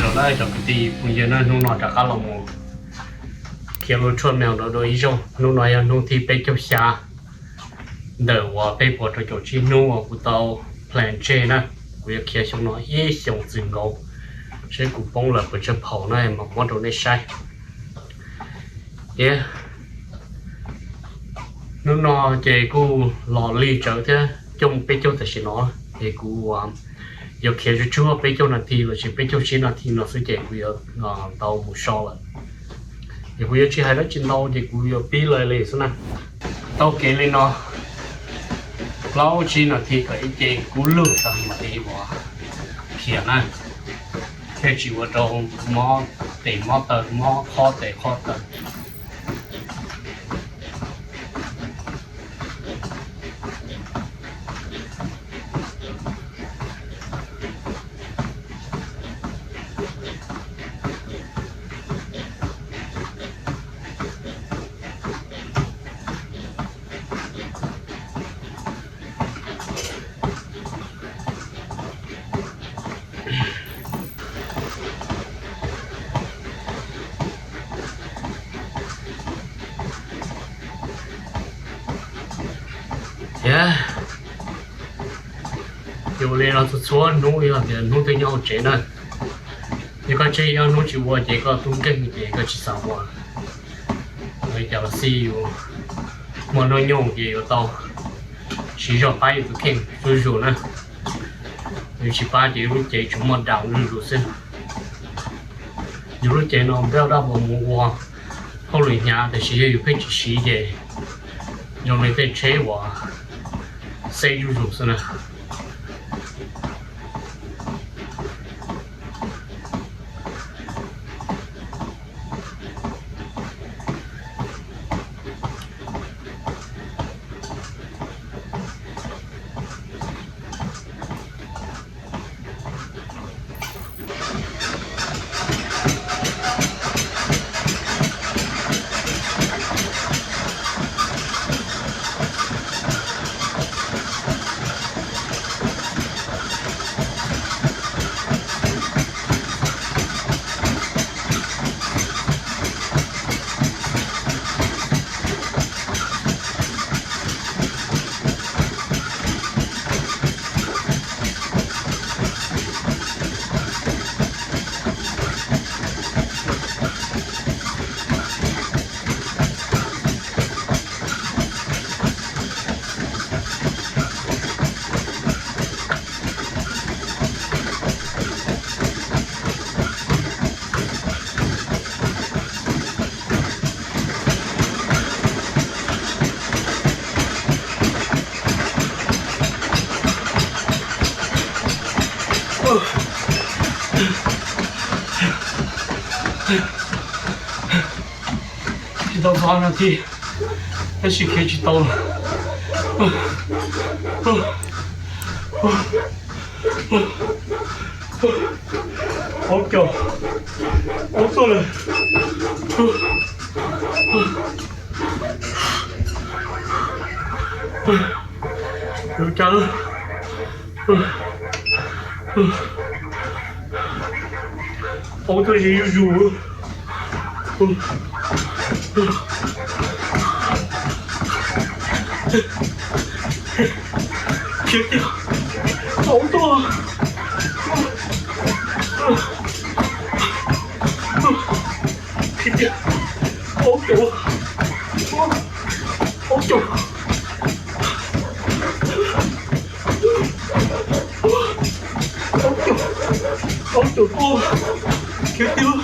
Nyob zoo cov kwv tij phooj ywg na, hnub no rov qab los mus khiav lub tshuaj meos no dua ib zaug. Hnub no yog hnub thib peb caug xya ntawm uas peb puas rau caum tsib hnub uas kuv tau plan tseg na. Kuv yuav khiav xyoo no ib xyoos txwm nkaus, seb kuv poob lawm puas tsawg phaum na mas muab rau nej saib. Ces hnub no ces kuj los lig tsawv thiab, caum peb caug tam sim no, ces kuv yuav khiav tsuag tsuag peb caug nas this los sis peb caug tsib nas this no xwb ces kuv yuav tau mus so lawm. Ces kuv yuav tsis hais dab tsi ntau ces kuv yuav pib lawm li xwb na. Tau kev li no plaub tsib nas this kom ib ce kub lug tag mas li uas khiav na, thiaj tsis ua rau mob tes mob taw, mob qhov tes qhov taw. Thiab yus li no txhua txhua hnub yog tias hnub twg nyob hauv tsev na, yog koj tseg ib ob hnub tsis ua ces koj tub nkeeg ces koj tsis xav ua. Li cas los xij yus muaj hnub nyoog ces yuav tau siv zog pab yus tus kheej zuj zus na. Yus tsis pab ces yus lub cev tsuas muaj down zuj zus xwb. Yus lub cev no npaj dab puas mus ua hauj lwm hnyav, tiam sis yog yus pheej tsis siv ces zoo li tej tsheb uas xeb zuj zus xwb na. Tsis tau txog no thiab, tab sis khiav tsis tau lawm. Aub caug, aub tuaj lawm. Yuav cas, aub tuaj ze zuj zus. Khiav tiag, aub tuaj. Khiav tiag, aub caug, aub caug, aub caug, aub caug tuaj, khiav tiag.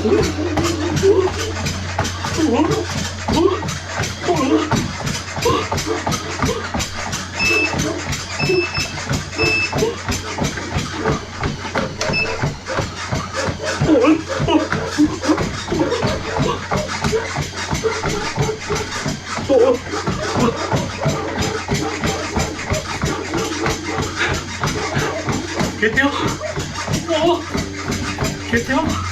Khiav thiab. Khiav thiab.